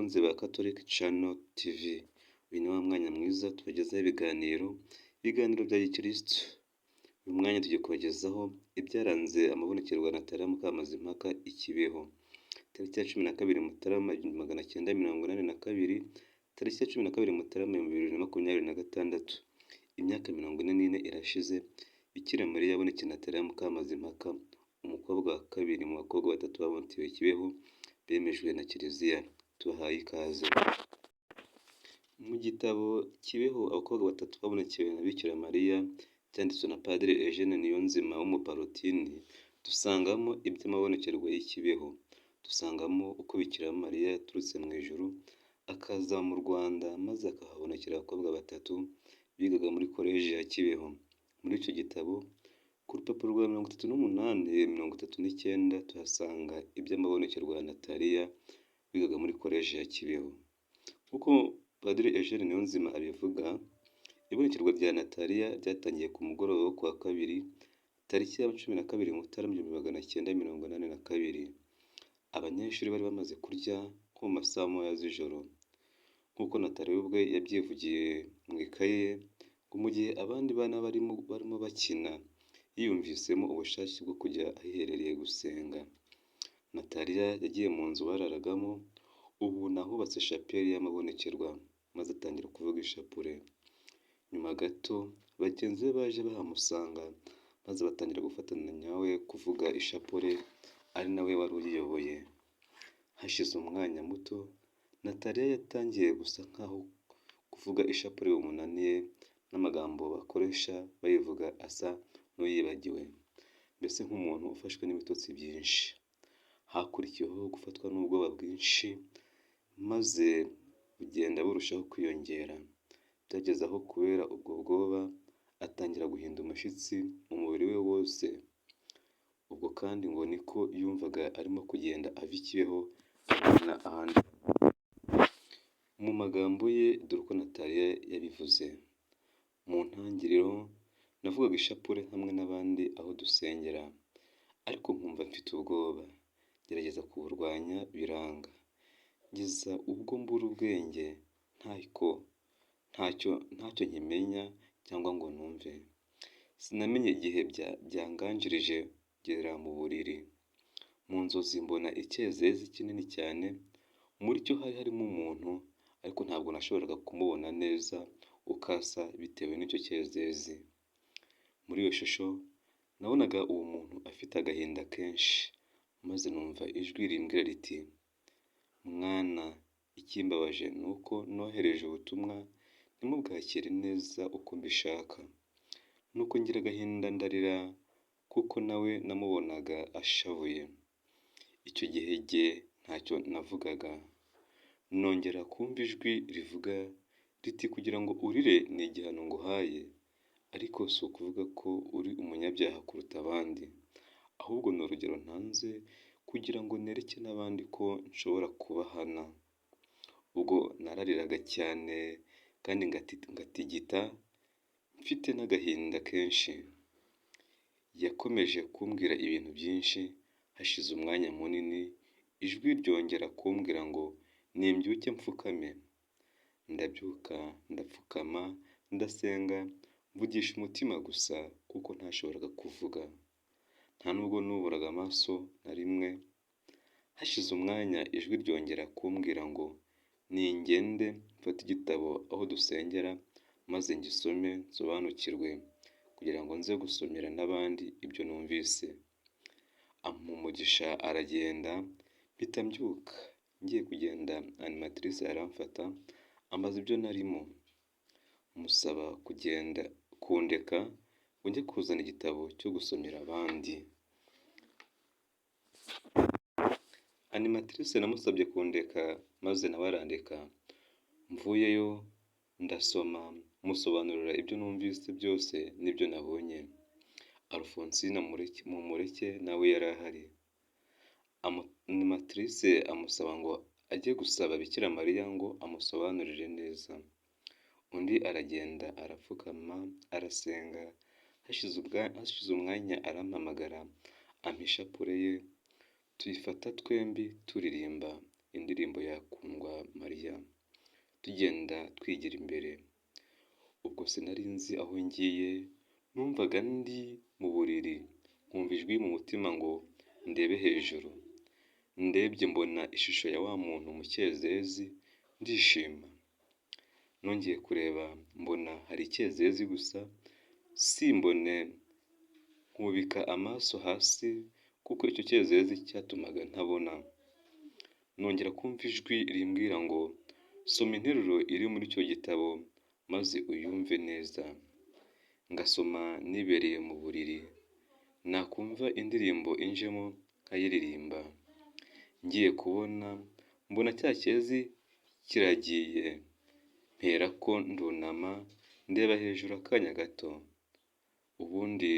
Bakunzi ba Catholic Channel TV, uyu ni wa mwanya mwiza tubagezaho ibiganiro bya gikirisitu. Uyu mwanya tugiye kubagezaho ibyaranze amabonekerwa ya Nataliya Mukamazimpaka i Kibeho. Tariki ya 12 Mutarama 1982, tariki ya 12 Mutarama 2026. Imyaka 44 irashize Bikira Mariya yabonekeye Nataliya Mukamazimpaka, umukobwa wa kabiri mu bakobwa batatu babonekewe i Kibeho bemejwe na Kiliziya. Tubahaye ikaze. Mu gitabo Kibeho abakobwa batatu babonekewe na Bikira Mariya cyanditswe na Padiri Eugene Niyonzima w'Umupalotini, dusangamo iby'amabonekerwa y'i Kibeho. Dusangamo uko Bikira Mariya yaturutse mu ijuru akaza mu Rwanda maze akahabonekera abakobwa batatu bigaga muri koleji ya Kibeho. Muri icyo gitabo ku rupapuro rwa 38, 39 tuhasanga iby'amabonekerwa ya Nataliya wigaga muri koleji ya Kibeho. Nk'uko Padiri Eugene Niyonzima abivuga, ibonekerwa rya Nataliya ryatangiye ku mugoroba wo kuwa kabiri, tariki ya 12 Mutarama 1982. Abanyeshuri bari bamaze kurya nko mu ma saa moya z'ijoro. Nk'uko Nataliya ubwe yabyivugiye mu ikaye ye, ngo mu gihe abandi bana barimo bakina, yiyumvisemo ubushake bwo kujya ahiherereye gusenga. Nataliya yagiye mu nzu bararagamo, ubu ni ahubatse shapeli y'amabonekerwa, maze atangira kuvuga ishapule. Nyuma gato bagenzi be baje bahamusanga, maze batangira gufatanya nawe kuvuga ishapule, ari nawe wari uyiyoboye. Hashize umwanya muto, Nataliya yatangiye gusa nkaho kuvuga ishapule bimunaniye n'amagambo bakoresha bayivuga asa n'uyibagiwe, mbese nk'umuntu ufashwe n'ibitotsi byinshi. Hakurikiyeho gufatwa n'ubwoba bwinshi, maze bugenda burushaho kwiyongera. Byageze aho kubera ubwo bwoba atangira guhinda umushyitsi mu mubiri we wose. Ubwo kandi ngo niko yumvaga arimo kugenda ava i Kibeho agana ahandi. Mu magambo ye dore uko Nataliya yabivuze: Mu ntangiriro navugaga ishapule hamwe n'abandi aho dusengera, ariko nkumva mfite ubwoba, ngerageza kuburwanya biranga, ngeza ubwo mbura ubwenge ntacyo nkimenya cyangwa ngo numve. Sinamenye igihe byanganjirije ngera mu buriri. Mu nzozi mbona icyezezi kinini cyane, muri cyo hari harimo umuntu ariko ntabwo nashoboraga kumubona neza uko asa bitewe n'icyo cyezezi. Muri iyo shusho nabonaga uwo muntu afite agahinda kenshi, maze numva ijwi rimbwira riti: Mwana, ikimbabaje ni uko nohereje ubutumwa ntimubwakire neza uko mbishaka. Nuko ngira agahinda ndarira kuko nawe namubonaga ashavuye. Icyo gihe jye ntacyo navugaga. Nongera kumva ijwi rivuga riti kugira ngo urire ni igihano nguhaye, ariko si ukuvuga ko uri umunyabyaha kuruta abandi, ahubwo ni urugero ntanze kugira ngo nereke n'abandi ko nshobora kubahana. Ubwo narariraga cyane kandi ngatigita mfite n'agahinda kenshi. Yakomeje kumbwira ibintu byinshi, hashize umwanya munini ijwi ryongera kumbwira ngo nimbyuke mfukame. Ndabyuka ndapfukama ndasenga mvugisha umutima gusa kuko ntashoboraga kuvuga. Nta nubwo nuburaga amaso na rimwe. Hashize umwanya ijwi ryongera kumbwira ngo ningende mfate igitabo aho dusengera maze ngisome nsobanukirwe kugira ngo nze gusomera n'abandi ibyo numvise. Ampa umugisha aragenda, mpita mbyuka. Ngiye kugenda animatrice aramfata ambaza ibyo narimo, musaba kugenda kundeka ngo njye kuzana igitabo cyo gusomera abandi. Animatrice namusabye kundeka maze nawe arandeka, mvuyeyo ndasoma musobanurira ibyo numvise byose n'ibyo nabonye. Alphonsine Mumureke nawe yari ahari. Animatrice amusaba ngo ajye gusaba Bikira Mariya ngo amusobanurire neza. Undi aragenda arapfukama arasenga, hashize umwanya arampamagara ampa ishapule ye, tuyifata twembi turirimba. indirimbo ya Kundwa Mariya, tugenda twigira imbere. Ubwo sinari nzi aho ngiye, numvaga ndi mu buriri, nkumva ijwi mu mutima ngo ndebe hejuru. Ndebye mbona ishusho ya wa muntu mu cyezezi, ndishima. Nongeye kureba mbona hari icyezezi gusa, simbone, nkubika amaso hasi kuko icyo cyezezi cyatumaga ntabona. Nongera kumva ijwi rimbwira ngo soma interuro iri muri icyo gitabo maze uyumve neza. Ngasoma nibereye mu buriri, nakumva indirimbo injemo nkayiririmba. Ngiye kubona mbona cya cyezi kiragiye, mperako ndunama ndeba hejuru akanya gato, ubundi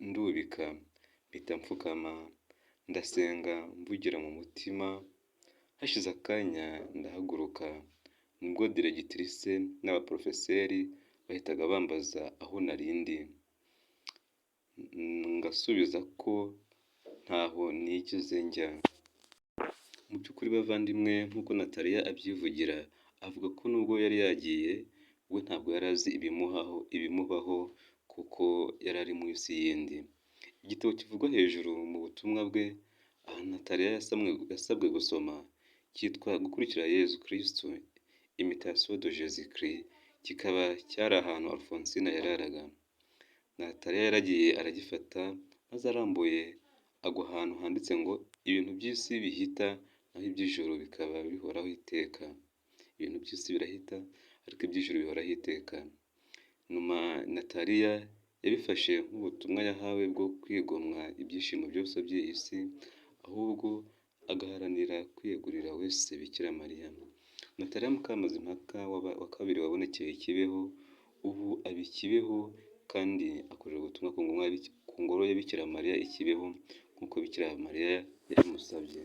ndubika mpita mfukama ndasenga mvugira mu mutima, hashize akanya ndahaguruka, nibwo diregitirise n'abaporofeseri bahitaga bambaza aho nari ndi, ngasubiza ko ntaho nigeze njya. Mu by'ukuri bavandimwe, nk'uko Nataliya abyivugira, avuga ko nubwo yari yagiye, we ntabwo yari azi ibimubaho kuko yari ari mu isi yindi. Igitabo kivugwa hejuru mu butumwa bwe, aha Nataliya yasabwe gusoma, cyitwa Gukurikira Yezu Kristu, Imitation de Jésus Christ, kikaba cyari ahantu Alphonsine yararaga. Nataliya yaragiye aragifata, maze arambuye agwa ahantu handitse ngo ibintu by'isi bihita, naho iby'ijuru bikaba bihoraho iteka. Ibintu by'isi birahita, ariko iby'ijuru bihoraho iteka. Nyuma Nataliya yabifashe nk'ubutumwa yahawe bwo kwigomwa ibyishimo byose by'iyi si, ahubwo agaharanira kwiyegurira wese Bikira Mariya. Nataliya Mukamazimpaka wa kabiri wabonekeye i Kibeho, ubu aba i Kibeho kandi akorera ubutumwa ku ngoro ya Bikira Mariya i Kibeho nk'uko Bikira Mariya yabimusabye.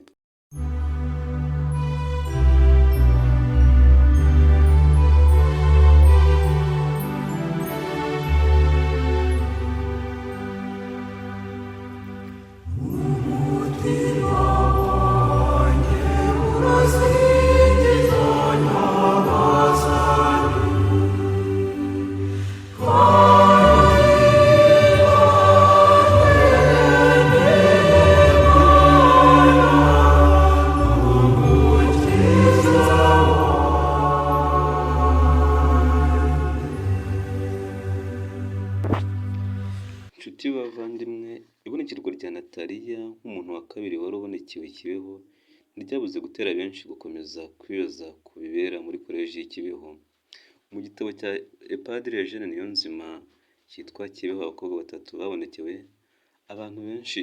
Umutima wanjye urasingiza Nyagasani, kandi Imana umukiza. Nshuti bavandimwe, ibonekerwa rya Nataliya nk'umuntu wa kabiri wari ubonekewe i Kibeho ntiryabuze gutera benshi gukomeza kwibaza ku bibera muri koleji y'i Kibeho. Mu gitabo cya Padiri Eugene Niyonzima cyitwa Kibeho abakobwa batatu babonekewe, abantu benshi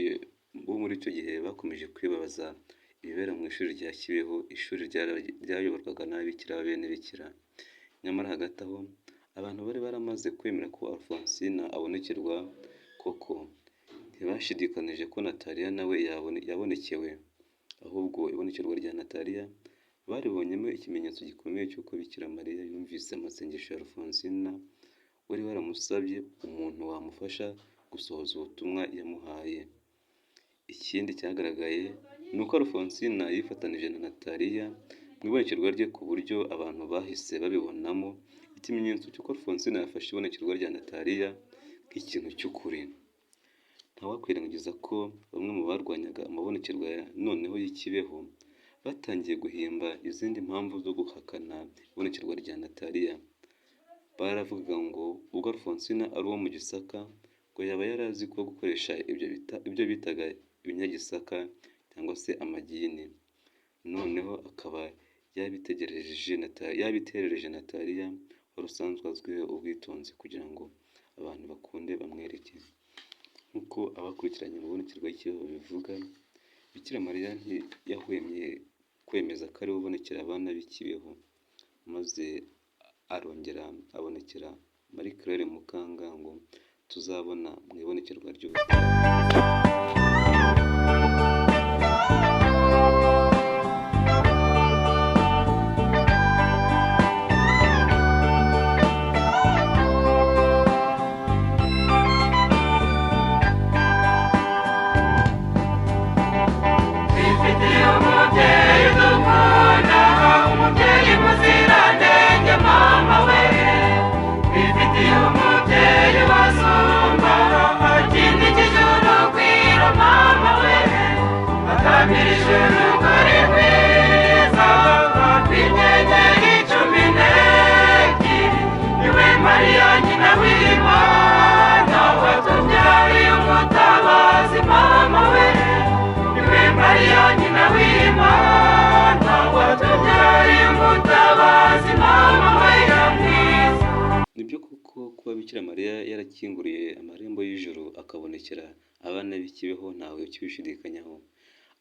bo muri icyo gihe bakomeje kwibaza ibibera mu ishuri rya Kibeho, ishuri ryayoborwaga n'ababikira bene Bikira. Nyamara hagati aho, abantu bari baramaze kwemera ko Alphonsine abonekerwa koko, ntibashidikanije ko Nataliya nawe yabonekewe, ahubwo ibonekerwa rya Nataliya baribonyemo ikimenyetso gikomeye cy'uko Bikira Mariya yumvise amasengesho ya Alphonsine wari waramusabye umuntu wamufasha gusohoza ubutumwa yamuhaye. Ikindi cyagaragaye ni uko Alphonsine yifatanije na Nataliya mu ibonekerwa rye ku buryo abantu bahise babibonamo ikimenyetso cy'uko Alphonsine yafashe ibonekerwa rya Nataliya nk'ikintu cy'ukuri. Ntawakwirengagiza ko bamwe mu barwanyaga amabonekerwa ya noneho y'i Kibeho batangiye guhimba izindi mpamvu zo guhakana ibonekerwa rya Nataliya. Baravugaga ngo ubwo Alphonsine ari uwo mu Gisaka, ngo yaba yari azi ko gukoresha ibyo bitaga ibinyagisaka cyangwa se amagini, noneho akaba yabiterereje Nataliya wari usanzwe azwiho ubwitonzi kugira ngo abantu bakunde bamwereke. Nk'uko abakurikiranye amabonekerwa y'i Kibeho babivuga, Bikira Mariya ntiyahwemye kwemeza ko ariwe ubonekera abana b'i Kibeho, maze arongera abonekera Marie Claire Mukangango tuzabona mu ibonekerwa ry'ubutaha. Twifitiye umubyeyi udukunda. Bikira Mariya yarakinguriye amarembo y'ijuru akabonekera abana b'i Kibeho ntawe ukibishidikanyaho.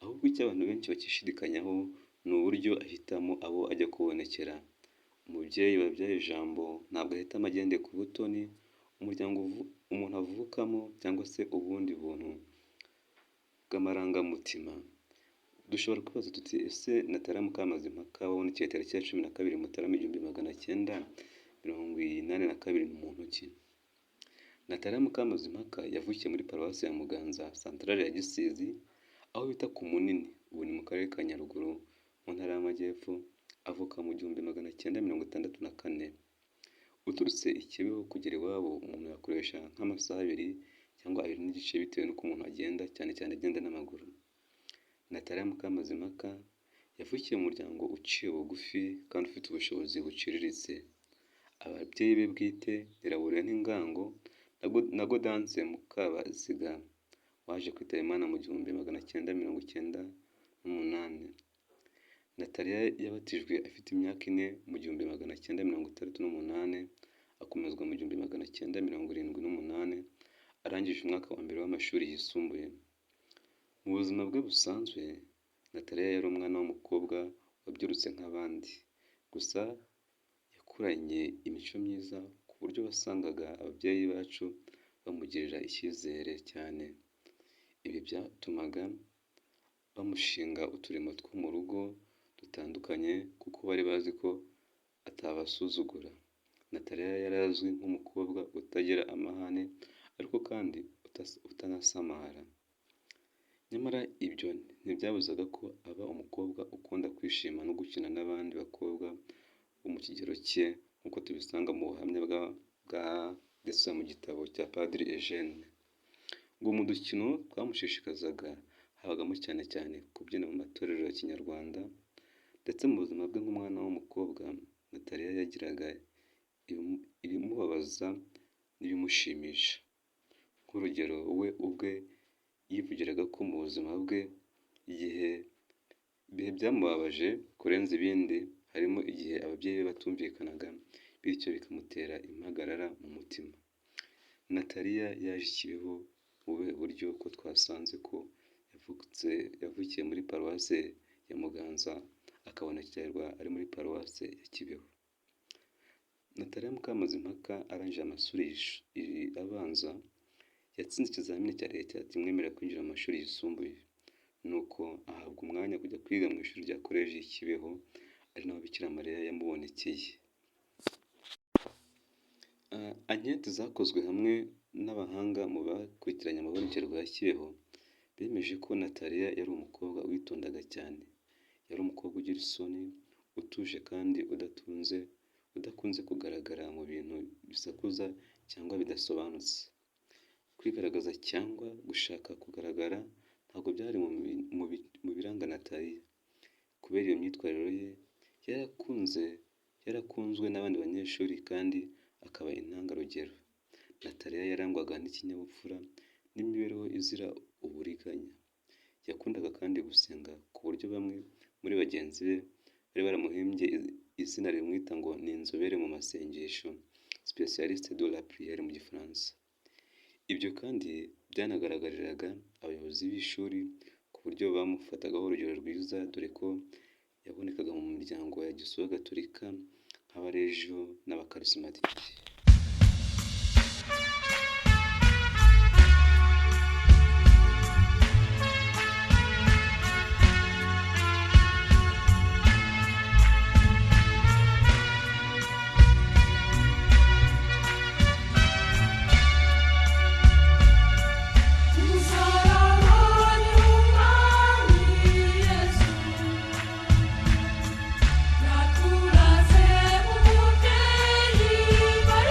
Ahubwo icyo abantu benshi bakishidikanyaho ni uburyo ahitamo abo ajya kubonekera. Umubyeyi wabyaye Ijambo ntabwo ahitamo agendeye ku butoni, umuryango umuntu avukamo cyangwa se ubundi buntu bw'amarangamutima. Dushobora kwibaza tuti ese Nataliya Mukamazimpaka wabonekeye tariki ya 12 Mutarama 1982 ni muntu ki? Nataliya Mukamazimpaka yavukiye muri paruwasi ya Muganza, santarari ya Gisizi, aho bita ku Munini, ubu ni mu karere ka Nyaruguru, mu ntara y'Amajyepfo, avuka mu 1964. Uturutse i Kibeho kugera iwabo umuntu yakoresha nk'amasaha abiri cyangwa abiri n'igice bitewe n'uko umuntu agenda, cyane cyane agenda n'amaguru. Nataliya Mukamazimpaka yavukiye mu muryango uciye bugufi kandi ufite ubushobozi buciriritse. Ababyeyi be bwite ni Laurent Ngango na Gaudence Mukabaziga waje kwitaba Imana mu 1998. Nataliya yabatijwe afite imyaka 4 mu 1968, akomezwa mu 1978 arangije umwaka wa mbere w'amashuri yisumbuye. Mu buzima bwe busanzwe, Nataliya yari umwana w'umukobwa wabyirutse nk'abandi, gusa yakuranye imico myiza ku buryo wasangaga ababyeyi bacu bamugirira icyizere cyane. Ibi byatumaga bamushinga uturimo two mu rugo dutandukanye kuko bari bazi ko atabasuzugura. Nataliya yari azwi nk'umukobwa utagira amahane ariko kandi utanasamara. Nyamara ibyo ntibyabuzaga ko aba umukobwa ukunda kwishima no gukina n'abandi bakobwa bo mu kigero cye nk'uko tubisanga mu buhamya bwanditse mu gitabo cya Padiri Eugene. Ngo mu dukino twamushishikazaga habagamo cyane cyane kubyina mu matorero ya Kinyarwanda, ndetse mu buzima bwe nk'umwana w'umukobwa, Nataliya yagiraga ibimubabaza n'ibimushimisha. Nk'urugero we ubwe yivugiraga ko mu buzima bwe igihe ibihe byamubabaje kurenza ibindi harimo igihe ababyeyi be batumvikanaga, bityo bikamutera impagarara mu mutima. Nataliya yaje i Kibeho mu buhe buryo ko twasanze ko yavukiye muri paruwasi ya Muganza akabonekerwa ari muri paruwasi ya Kibeho? Nataliya Mukamazimpaka arangije amashuri abanza, yatsinze ikizamini cya leta kimwemerera kwinjira mu mashuri yisumbuye, nuko ahabwa umwanya kujya kwiga mu ishuri rya koleji y'i Kibeho, ari naho Bikira Mariya yamubonekeye. Anketi zakozwe hamwe n'abahanga mu bakurikiranye amabonekerwa ya Kibeho, bemeje ko Nataliya yari umukobwa witondaga cyane. Yari umukobwa ugira isoni, utuje kandi udakunze kugaragara mu bintu bisakuza cyangwa bidasobanutse. Kwigaragaza cyangwa gushaka kugaragara ntabwo byari mu biranga Nataliya. Kubera iyo myitwarire ye, yarakunzwe n'abandi banyeshuri kandi akaba intangarugero. Nataliya yarangwaga n'ikinyabupfura n'imibereho izira uburiganya. Yakundaga kandi gusenga ku buryo bamwe muri bagenzi be bari baramuhimbye izina rimwita ngo ni inzobere mu masengesho, spécialiste de la prière mu Gifaransa. Ibyo kandi byanagaragariraga abayobozi b'ishuri ku buryo bamufatagaho urugero rwiza, dore ko yabonekaga mu miryango ya Gisiyo Gatolika nk'Abalejiyo n'Abakarisimatiki. Umusaraba ni umwami Yesu yaturaze umubyeyi we.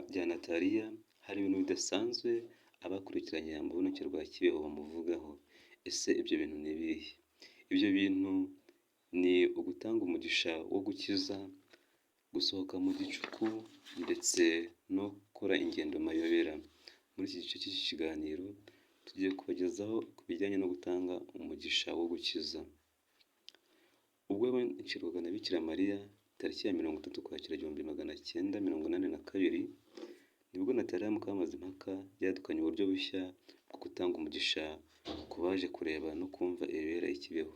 rya Nataliya hari ibintu bidasanzwe abakurikiranye amabonekerwa ya Kibeho bamuvugaho. Ese ibyo bintu ni ibihe? Ibyo bintu ni ugutanga umugisha wo gukiza, gusohoka mu gicuku ndetse no gukora ingendo mayobera. Muri iki gice cy'iki kiganiro tugiye kubagezaho ku bijyanye no gutanga umugisha wo gukiza. Ubwo yabonekerwaga na Bikira Mariya tariki ya 30 Ukwakira 1982, nibwo Nataliya Mukamazimpaka yadukanye uburyo bushya bwo gutanga umugisha ku baje kureba no kumva ibibera i Kibeho.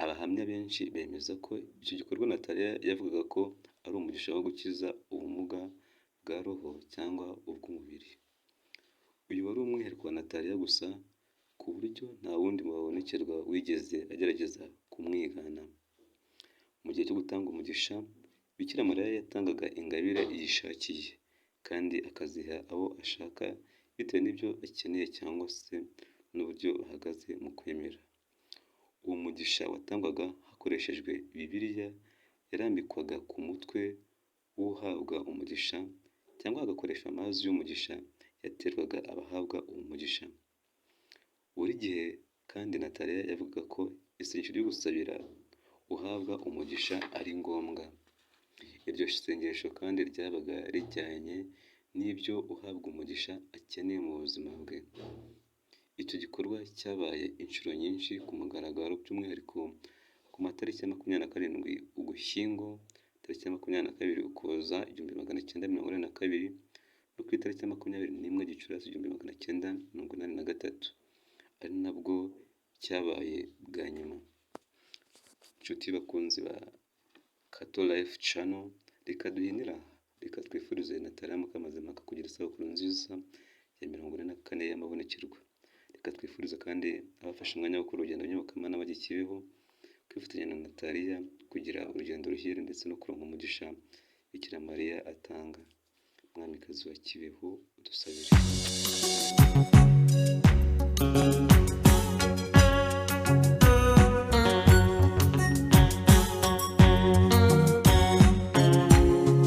Abahamya benshi bemeza ko icyo gikorwa Nataliya yavugaga ko ari umugisha wo gukiza ubumuga bwa roho cyangwa ubw'umubiri. Uyu wari umwihariko wa Nataliya gusa ku buryo nta wundi mu babonekerwa wigeze agerageza kumwigana. Mu gihe cyo gutanga umugisha, Bikira Mariya yatangaga ingabire yishakiye kandi akaziha abo ashaka bitewe n'ibyo bakeneye cyangwa se n'uburyo bahagaze mu kwemera. Uwo mugisha watangwaga hakoreshejwe Bibiliya yarambikwaga ku mutwe w'uhabwa umugisha cyangwa hagakoreshwa amazi y'umugisha yaterwaga abahabwa uwo mugisha. Buri gihe kandi Nataliya yavugaga ko isengesho ryo gusabira uhabwa umugisha ari ngombwa. Iryo sengesho kandi ryabaga rijyanye n'ibyo uhabwa umugisha akeneye mu buzima bwe. Icyo gikorwa cyabaye inshuro nyinshi ku mugaragaro, by'umwihariko ku matariki ya 27 Ugushyingo, tariki ya 22 Ukuboza 1982 no ku itariki ya 21 Gicurasi 1983, ari nabwo cyabaye bwa nyuma. Inshuti bakunzi ba Kato Life Channel, reka duhinire aha, reka twifurize Nataliya Mukamazimpaka kugira isabukuru nziza ya 44 y'amabonekerwa. Reka twifurize kandi abafashe umwanya wo gukora urugendo nyobokamana bajya i Kibeho, kwifatanya na Nataliya kugira urugendo ruhire ndetse no kuronka umugisha Bikira Mariya atanga. Mwamikazi wa Kibeho, udusabire.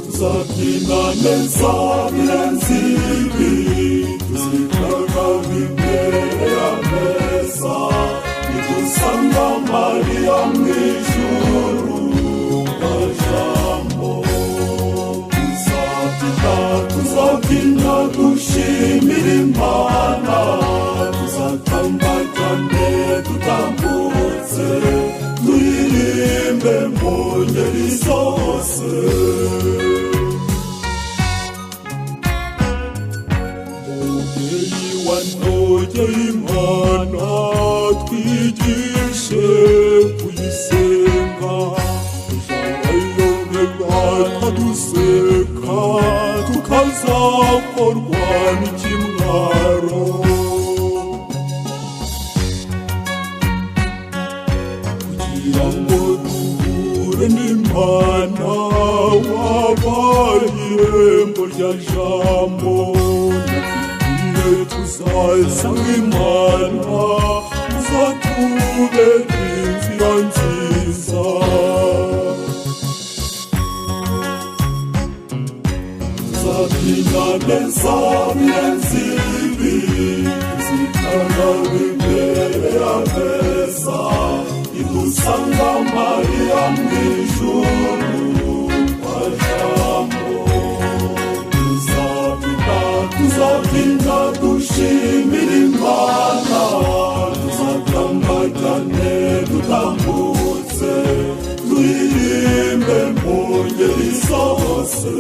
Tuzabyina neza birenze ibi, tuzikaraga imbere ya meza, nidusanga Mariya mu ijuru kwa Jambo. Tuzabyina, tuzabyina dushimira Imana, tuzatamba cyane tutambutse, turirimbe mu ngeri zose. Mubyeyi wanogeye Imana, twigishe kuyisenga, tuzabayobera duseka, tukazakorwa n'ikimwaro. Kugira ngo duhure n'Imana, wabaye irembo rya Jambo, natwe tuzasanga Imana, uzatubera inzira nziza. Tuzabyina neza birenze ibi, tuzikaraga imbere ya meza, idusanga Mariya mu ijuru kwa Jambo. Tuzabyina, tuzabyina dushimira Imana, tuzatamba cyane dutambutse, turirimbe mu ngeri zose.